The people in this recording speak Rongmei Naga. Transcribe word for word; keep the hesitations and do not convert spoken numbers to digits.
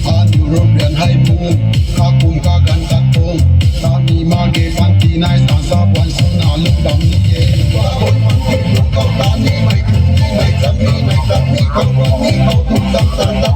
Aniu European hei mu, kakum kaganv tat tuang, tani mak ge panty nai san sa puan swna lung bam ni e. Kakum panty lung kau tanimei, nimei, tanimei, tani khou, ni khou, kum tan tan ta